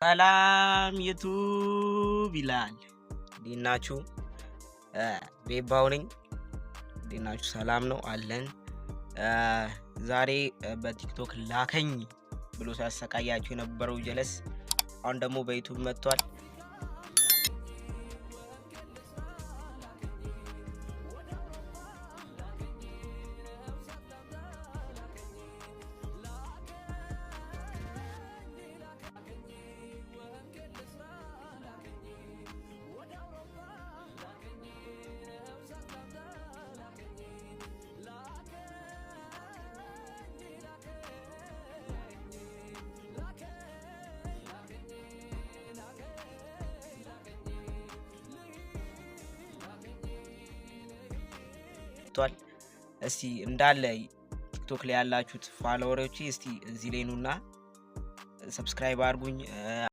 ሰላም ዩቱብ ይላል። እንዴት ናችሁ? ቤባው ነኝ። እንዴት ናችሁ? ሰላም ነው አለን። ዛሬ በቲክቶክ ላከኝ ብሎ ሲያሰቃያችሁ የነበረው ጀለስ አሁን ደግሞ በዩቱብ መጥቷል። እስቲ እንዳለ ቲክቶክ ላይ ያላችሁት follower ኦች እስቲ እዚህ ላይ ኑና subscribe አድርጉኝ።